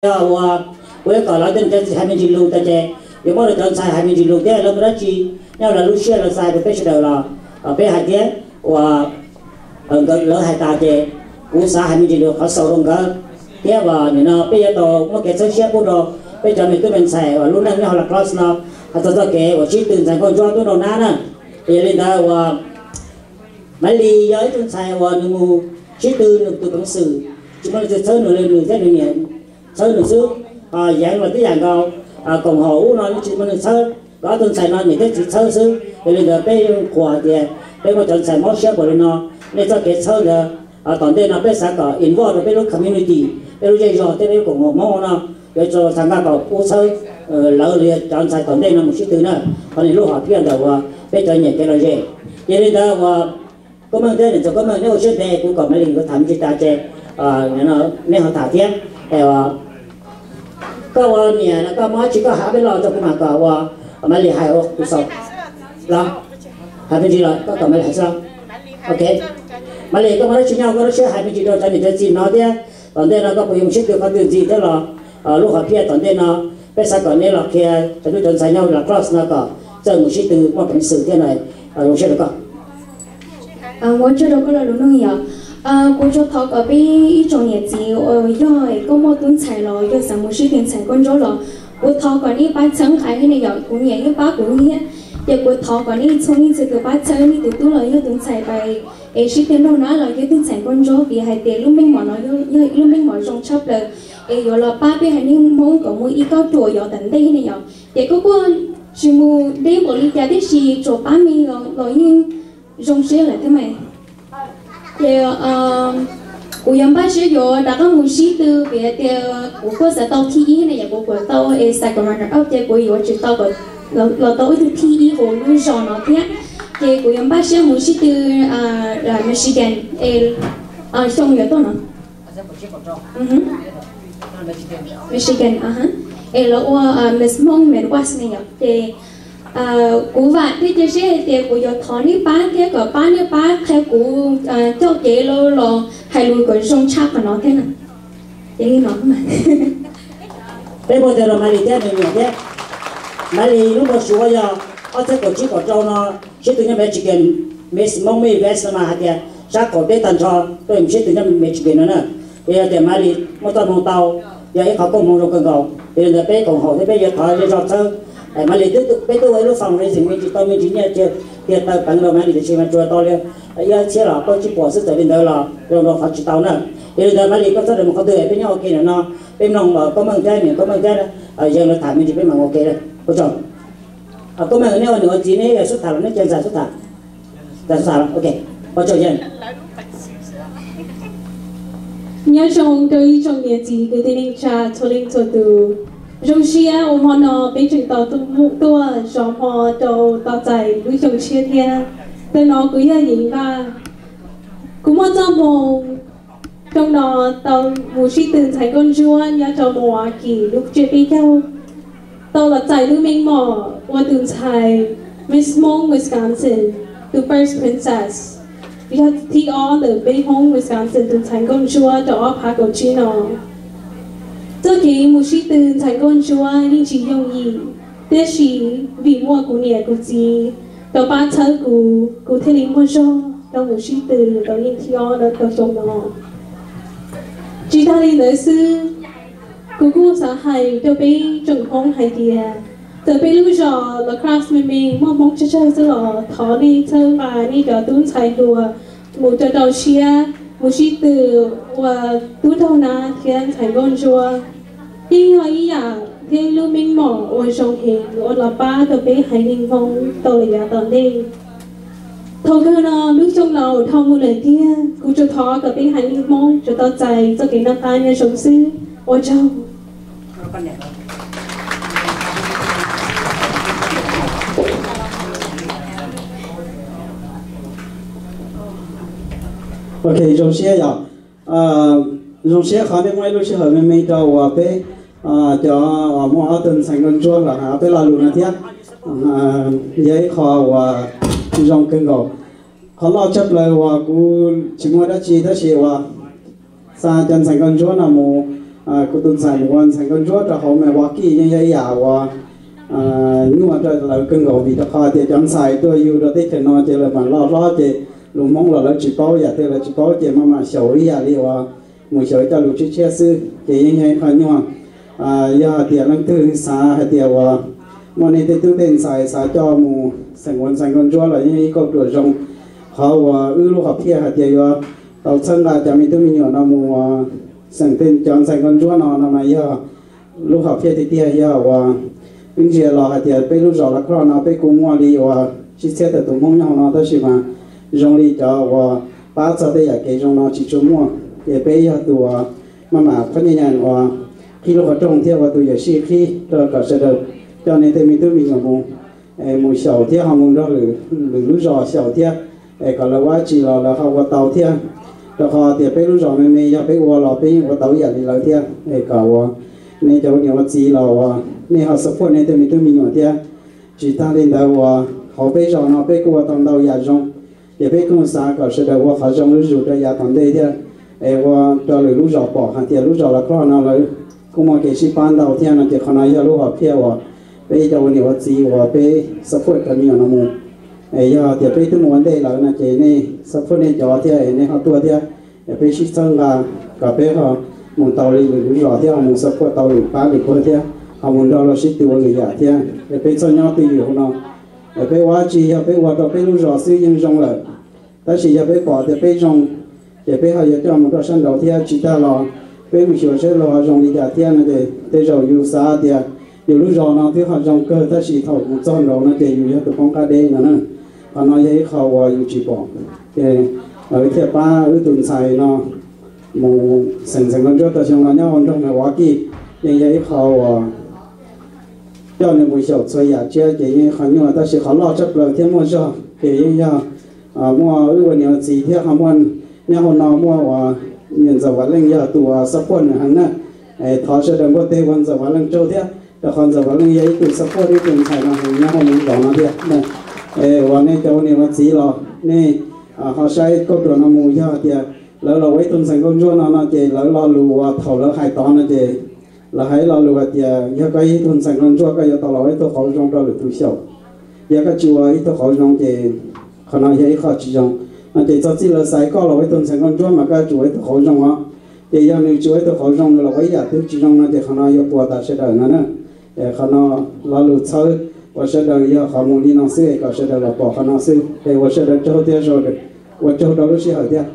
Uas kuv yuav kom lawv tej niam tej txiv hais me ntsis lus tas ces yuav muab rau cov ntxhais hais me ntsis lus thiab lawv muaj dab tsi nyob lawv lub siab lawv xav rau peb sawv daws los peb hais thiab uas nkawd lawv hais tas ces kuv xav hais me ntsis lus qhov xaus rau nkawd thiab uas nim no peb yuav tau muaj kev txhawb siab pub rau peb cov me tub me ntxhais uas lub neej nyob hauv lacrosse no hais txog txoj kev uas sib tw ntxhais nkauj ntsuab tub nraug nab na. Yog li ntawd uas Maiv Lis yog ib tug ntxhais uas nws mus sib tw nws tus peev xwm, tsis muaj leej twg txhawb nws li, nws thiab nws niam txhawb nws xwb. Yeev los tib yam nkaus, koom haum ub no yeej tsis muaj neeg txhawb, nkawd ob tug ntxhais no niam thiab txiv txhawb xwb. Yog li ntawd peb yeej qhuas hais tias peb muaj cov ntxhais mob siab npaum li no, nej txoj kev txhawb ntawd tom ntej no peb xav kom involve rau peb lub community, peb lub zej zog thiab peb lub koom haum Hmoob no, yuav tau xav nqa kom pub txhawb lawv li cov ntxhais tom ntej no mus sib tw na. Qhov no lub hom phiaj ntawm uas peb cov nyiam kev lom zem. Yog li ntawd uas koob meej thiab niam txiv koob meej, neb ua siab ntev, kuv kom Maiv Lis nkawd tham me ntsis tas ces neb ho tham thiab. Koj ua niam no koj muaj dab tsi koj hais ob peb lo rau kuv mam kom uas Maiv Lis hais ua kuv xaus los. Hais me ntsis los koj kom Maiv Lis hais xwb los. Ok, Maiv Lis koj muaj dab tsi nyob koj lub siab hais me ntsis rau cov niam cov txiv hnov thiab. Tom ntej no koj puas yuav mus sib tw qhov twg ntxiv thiab los lub hom phiaj tom ntej no peb xav kom neb los qhia cov tub cov ntxhais nyob lacrosse no kom txawj mus sib tw muaj peev xwm thiab no. Zoo siab rau koj. Ua tsaug rau koj lo lus nug yom. Kuv tsuas thov kom peb ib tsoom niam txiv uas yog koj muaj tub ntxhais los yog xav mus sib tw ntxhais nkauj ntsuab los kuv thov kom nej pab txhawb nqa thiab ne yom, kuv niam yeej pab kuv thiab. Ces kuv thov kom nej txhua leej txhua tus pab txhawb nej tus tub los yog tus ntxhais pais es sib tw nraug nab los yog tug ntxhais nkauj ntsuab vim hais tias lub meej mom no yog lub meej mom zoo tshaj plaws es yuav los pab peb haiv neeg Hmoob kom muaj ib kauj ruam yav tom ntej ne yom. Ces koj kuj tsis mus deb npaum li cas tiam sis tsuas pab me los yeej zoo siab lawm thiab mas. Ces kuv yuav npaj siab yuav rov qab mus sib tw vim hais tias kuv kuj xav tau thib ib ne yom, kuv kuj tau es xav kom runner up ces kuv yuav tsum tau kom los tau ib tug thib ib hauv lub zos no thiab. Ces kuv yuav npaj siab mus sib tw Michigan es xyoo yuav tuaj no. Michigan, es los ua Miss Hmong Midwest ne yom. Ces kuv vam thiab cia siab hais tias kuv yuav thov nej pab thiab kom pab nej pab qhia kuv coj kev los hais lus kom zoo tshaj qhov no thiab na. Ces li no. Peb muaj tias rau Maiv Lis thiab nws niam thiab. Maiv Lis lub npau suav yog ob txhiab kaum tsib kaum rau no sib tw nyob Michigan, Miss Hmong Midwest no mas hais tias sab qaum teb tag nrho tuaj mus sib tw nyob Michigan no na. Yog tias Maiv Lis muaj txoj hmoo tau, yog ib qhov koob hmoov zoo kawg nkaus. Yog li ntawd peb koom haum thiab peb yuav thov zej zog txhawb. Maiv Lis, peb twb ua ib lub fundraising me ntsis tau me ntsis nyiaj tiag taw peev rau Maiv Lis tiam sis mas tsuas tau li ib ob txhiab los plaub tsib puas xwb, txawm li ntawd los zoo rau qhov tsis tau na. Yog li ntawd Maiv Lis koj txhob rawm mus qhov twg, peb nyob ua ke ntawm no, peb mloog koob meej thiab niam koob meej thiab yeej lawv tham me ntsis peb mam ua ke. Ua tsaug. Koob meej neb ua niam ua txiv neb xub tham los neb cia ntxhais xub tham. Ntxhais xub tham los, ok. Ua tsaug yeej. Nyob zoo rau ib tsoom niam txiv kwv tij neej tsa txhua leej txhua tus. Zoo siab uas hmo no peb tseem tau tuaj zov hmo rau tos txais lub xyoo tshiab thiab. Ntawm no kuv yog Yim Vaj. Kuv muaj txoj hmoo zoo no tau mus sib tw ntxhais nkauj ntsuab nyob rau Milwaukee lub tsiab peb caug, tau los txais lub meej mom ua tus ntxhais Miss Hmong Wisconsin, tus first princess, yog thib ob ntawm peb Hmoob Wisconsin tus ntxhais nkauj ntsuab rau ob phav kaum tsib no. Txoj kev mus sib tw ntxhais nkauj ntsuab yeej tsis yooj yim, tiam sis vim muaj kuv niam kuv txiv tau pab txhawb kuv, kuv thiaj li muaj zog tau mus sib tw tau yeej thib ob rau xyoo no. Tsis tag li ntawd xwb, kuv kuj xav hais rau peb tsoom Hmoob hais tias txawm peb lub zos lacrosse me me muaj Hmoob tsawg tsawg xwb los thov nej txhawb nqa nej cov tub ntxhais hluas mus rau rau siab, mus sib tw ua tub nraug nab thiab ntxhais nkauj ntsuab. Yeej yog ib yam thiab lub meej mom uas zoo heev uas los pab rau peb haiv neeg Hmoob tau lawm yav tom ntej. Thaum kawg no lub xyoo laus dhau mus lawm tiag, kuv tsuas thov kom peb haiv neeg Hmoob tsuas tau txais txoj kev noj qab nyob zoo xwb. Ua tsaug. Ok, zoo siab yom. Zoo siab qhov nej muaj ib lub sij hawm me me rau uas peb cov uas muaj ob tug ntxhais nkauj ntsuab los hais ob peb lo lus no thiab. Yog ib qho uas zoo kawg nkaus. Qhov loj tshaj plaws uas kuv tsis muaj dab tsi tab sis uas xa cov ntxhais nkauj ntsuab no mus kuv tus ntxhais mus ua ntxhais nkauj ntsuab rau hauv Milwaukee yeej yog ib yam uas nyuaj rau lawv kawg nkaus, vim rau qhov tias cov ntxhais tuaj yug rau teb chaws no ces lawv mam loj hlob ces lus Hmoob los lawv tsis paub, yam twg lawv tsis paub ces maj mam xyaum ib yam li uas mus xyaum coj lus tshiab tshiab xwb ces yeej yog ib qho nyuaj. Yog hais tias leej twg xav hais tias uas muaj nej tej tub tej ntxhais xav coj mus xeem ua ntxhais nkauj ntsuab los yeej ib kauj ruam zoo. Qhov uas wb lub hom phiaj hais tias yuav tau txhawb nqa cov me tub me nyuam no mus xeem tej cov ntxhais nkauj ntsuab no no mas yog lub hom phiaj tiag tiag yog uas wb ntsia los hais tias peb lub zos Las Kroj no peb kuj muaj li uas tsib txhiab tawm tus Hmoob nyob hauv no, tab sis mas zoo li cov uas pab txog tej yam kev zoo no tsis tshua muaj, ces peb yog tus uas maj mam qhib nyaj nyam uas qhib lub qhov rooj thiab ua tus yuam sij qhib rau kom sawv daws coj nej tej me tub me nyuam mus, mus xyaum thiab ho mus nrog lwm lub zos xyaum thiab, es kom lawv ua dab tsi los lawv ho ua tau thiab. Rau qhov tias peb lub zos me me yog peb ua los peb yeej ua tau ib yam li lawv thiab, es kom uas nej cov ua niam ua txiv los uas nej ho support nej tej me tub me nyuam thiab. Tsis tag li ntawd uas hauv peb zos no peb kuj ua tau ntau yam zoo, ces peb kuj xav kom sawv daws ua qhov zoo zuj zus rau yav tom ntej thiab, es ua rau lwm lub zos pom hais tias lub zos Las Kroj no lawv kuj muaj kev sib pab ntau thiab no ces qhov no yog lub hom phiaj uas peb cov ua niam ua txiv uas peb support cov me nyuam no mus. Es yog tias peb twb mus ua ntej lawm no ces nej support nej cov thiab es nej ho tuaj thiab, es peb sib txhawb nqa kom peb ho mus tau li lwm lub zos thiab ho mus support tau lwm pab lwm pawg thiab ho mus nrog luag sib tw ua lwm yam thiab. Es peb txhob nyob twj ywm hauv no, es peb ua dab tsi yog peb ua rau peb lub zos xwb yeej zoo lawm, tab sis yog peb pom tias peb zoo ces peb ho yuav coj mus rau sab nraud thiab. Tsis tag los peb mus xyuas saib luag ho zoo li cas thiab no ces tej zaum yus xav tias yus lub zos no twb ho zoo kawg tab sis thaum mus txog nraud no ces yus yog tus poob qab deb no na. Qhov no yog ib qho uas yus tsis pom, ces lawv thiaj pab wb tus ntxhais no mus xeem ntxhais nkauj ntsuab rau xyoo no nyob hauv nroog Milwaukee. Yeej yog ib qho uas coj nws mus xyaum txhua yam tsiab ces yeej ib qho nyuaj, tab sis qhov loj tshaj plaws thiab muaj zog ces yeej yog muaj wb ua niam ua txiv thiab ho muaj nyob hauv no muaj uas niam Ntxawm Vam Leej yog tus uas support nws heev na. Thov sawv daws npuaj teg ua Ntxawm Vam Leej tsaug thiab, rau qhov Ntxawm Vam Leej yog ib tug support ib tus ntxhais no heev nyob hauv lub zos no thiab. Uas nej cov ua niam ua txiv los nej ho saib kauj ruam no mus, yog tias lawv los ua ib tug ntxhais nkauj ntsuab no no ces lawv lo lus uas thaum lawv hais tod no ces lawv hais lo lus hais tias yog koj ib tug ntxhais nkauj ntsuab koj yuav tau los ua ib tug qauv zoo rau lwm tus xyaum. Yog koj tsis ua ib tug qauv zoo ces qhov no yog ib qho tsis zoo. No ces txog txij lawv xaiv koj los ua ib tug ntxhais nkauj ntsuab mas koj yuav tsum ua ib tug qauv zoo os. Ces yog nws tsis ua ib tug qauv zoo, nws los ua ib yam twg tsis zoo no ces qhov no yuav puas tas sawv daws no na. Qhov no lo lus txhawb uas sawv daws yog qhov mus li no xwb es kom sawv daws los pom qhov no xwb es ua sawv daws tsaug thiab, ua tsaug rau lub sij hawm thiab.